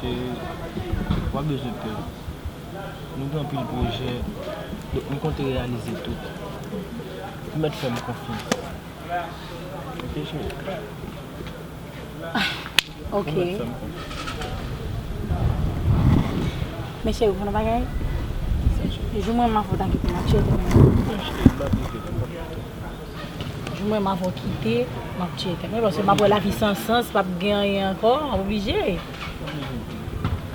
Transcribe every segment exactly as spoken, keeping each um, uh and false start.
Cheri, w ap bezwen pè. Nou gen anpil pwojè, donk nou konte reyalize tout. Ou mèt fè m konfyans. Ok, cheri? Ok. Ou mèt fè m konfyans. Men cheri, ou konn yon bagay? Jou mwen m avè w ta kite m ap tcheke. Jou mwen m avè w kite, m ap tcheke. Men paske m ap wè lavi san sans, p ap gen anyen ankò, m ap oblije.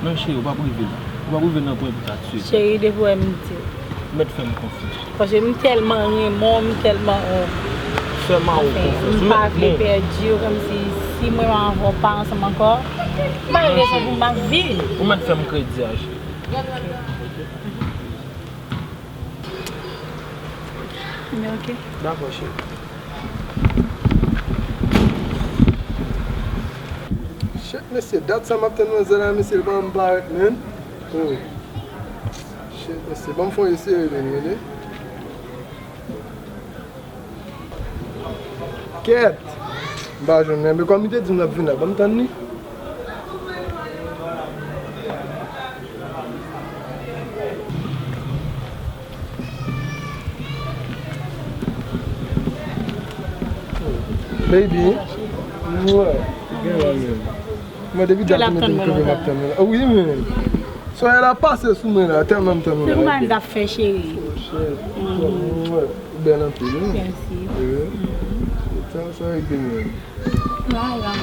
Non, cheri, ou p ap rive la. Ou p ap rive nan pwen pou ta tiye. Cheri, depi w wè m di w. Ou mèt fè m konfyans. Paske m tèlman renmen w, m tèlman, oh. Fè m a ou konfyans. M pa vle pèdi w, kòmsi si mwen avè w pa ansanm ankò, m pa gen rezon pou m ap viv. Ou mèt fè m kredi a, cheri. Men ok. Dakò, cheri. Shit, mesye, dat sa m ap tann manzè la, mesye, l pa janm parèt, menn. Oh. Shit, mesye, ban m fè yon eseye, menn, tande. Kèt! M pa jwenn li, men kòm li te di m l ap vin la, ban m tann li. Baby. Mwen, gen lè menm. Mwen, depi dat ou mete m kanpe, m ap tann ou la. Wi, men. Soyèl ap pase sou mwen la, tèlman m tann ou la. Se pou m t ap fè, cheri. Oh, shit. Mwen, ou bèl anpil, wi. Mèsi. Wi. Sa, sa regle mwen. Mwen, mwen.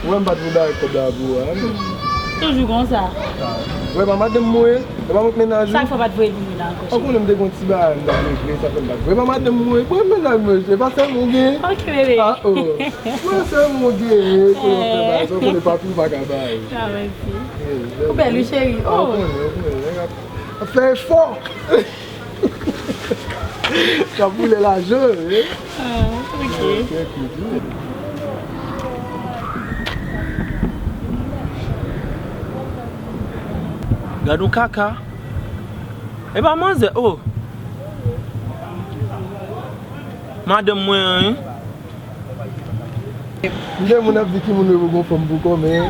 Mwen, m pa t vle bay kòb la pou ou a, non. Toujou konsa. Wè, pa madanm mwen, e pa mwen k mennaj ou. Sa k fè w pa t voye pou mwen la ankò, cheri? Ou konnen m te gon ti bagay m t ap regle, sa fè m pa t voye. Pa madanm mwen, e mennaj mwen, e pa sèlman ou gen. Ok, bebe. Ah, oh. Mwen sèlman ou gen, e konnen w ap fè bagay, sa w konnen pa tou ou pa ka bay. Ah, mèsi. Ou bèl, wi, cheri. Oh. Ou konnen, ou konnen, nèg ap fè efò. K ap boule lajan, wi. Ah, ok. Gad yon kaka. E pa manzè, oh. Madanm mwen an, wi. M gen moun ap di ki moun yo gon fanm pou kò, men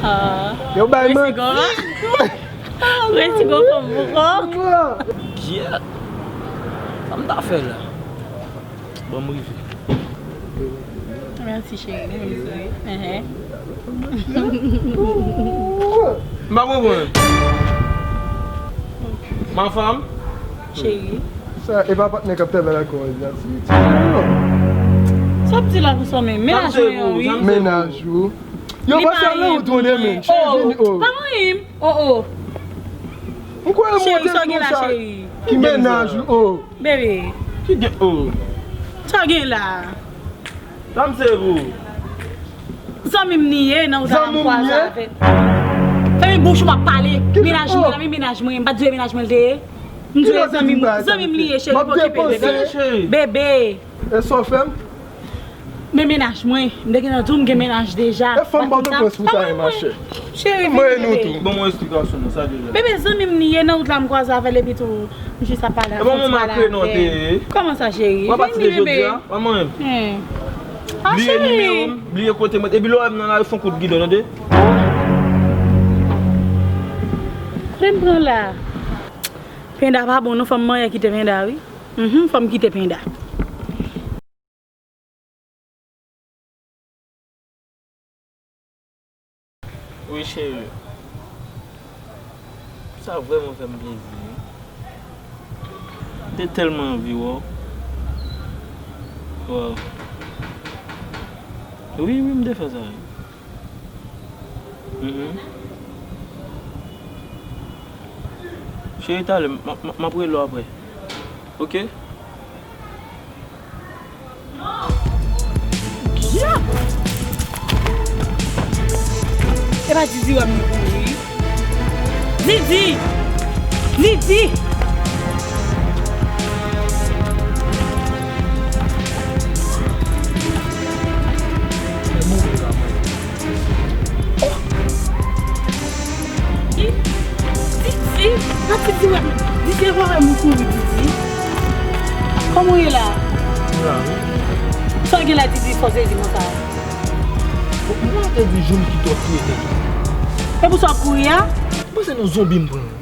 yo bay manti. Resi gon fanm pou kò. Gyèt! Sa m ta fè la? Bon, m rive. Mèsi, cheri. Mèsi. Enhen. M pa konprann. Ma femme? Cheri. Sa, e pa patnè k ap travay la kò a, Jati. Sa w ap di la pou sa menm? Mennaj mwen an, wi. Mennaj ou. Yo pa sa nan ou tonde, men. Cheri, vini, oh. Pa manyen m. Oh, oh. M kwè monte konsa. Ki mennaj ou, oh. Bebe. Ki gen, oh. Sa gen la? Sa m se pou? Zanmi m li ye, nan ou ta m kwaze avè l. Fèmen bouch ou, m ap pale. Mennaj mwen, zanmi mennaj mwen, m pa t di w e mennaj mwen l te ye. M di w e zanmi m, zanmi m li ye, cheri, pokipe l, bebe. Bebe. E sa w fè m? Men mennaj mwen, m te gentan di w m gen mennaj deja. E fanm Pòtoprens pou ta ye, machè. Cheri, vini, bebe. Ban mwen eksplikasyon nan sa deja. Bebe, zanmi m li ye, nan wout la m kwaze avè l epi tou, m jis ap pale avè l. E pa manman ak prenon te ye? Kòman sa, cheri? W ap pati de jodi a? Pa manyen m. Bliye nimewo m, bliye kote m ret. Epi lè w wè m nan lari, fè yon kout gidon, tande? Kote m pran la? Penda pa bon non, fò m manyen kite penda, wi. Mhm, fò m kite penda. Wi, cheri. Sa vrèman fè m plezi, wi. M te tèlman anvi wè w. Waw. Wi, wi, m te fè sa, wi. Mhm. Cheri, talè, m, m, m ap rele w aprè. Ok? Dyab! E pa Didi wè m li kouri. Didi! Didi! Oh! Didi! Pa Didi wè m. Didi wè m kouri, Didi. Kòman w ye la? M la, wi. Sa w gen la, Didi, fò w sezi konsa? Bon, m pa te di jou m kite w ap touye tèt ou. Se pou sa w ap kouri a? Ou panse nan zonbi m pran?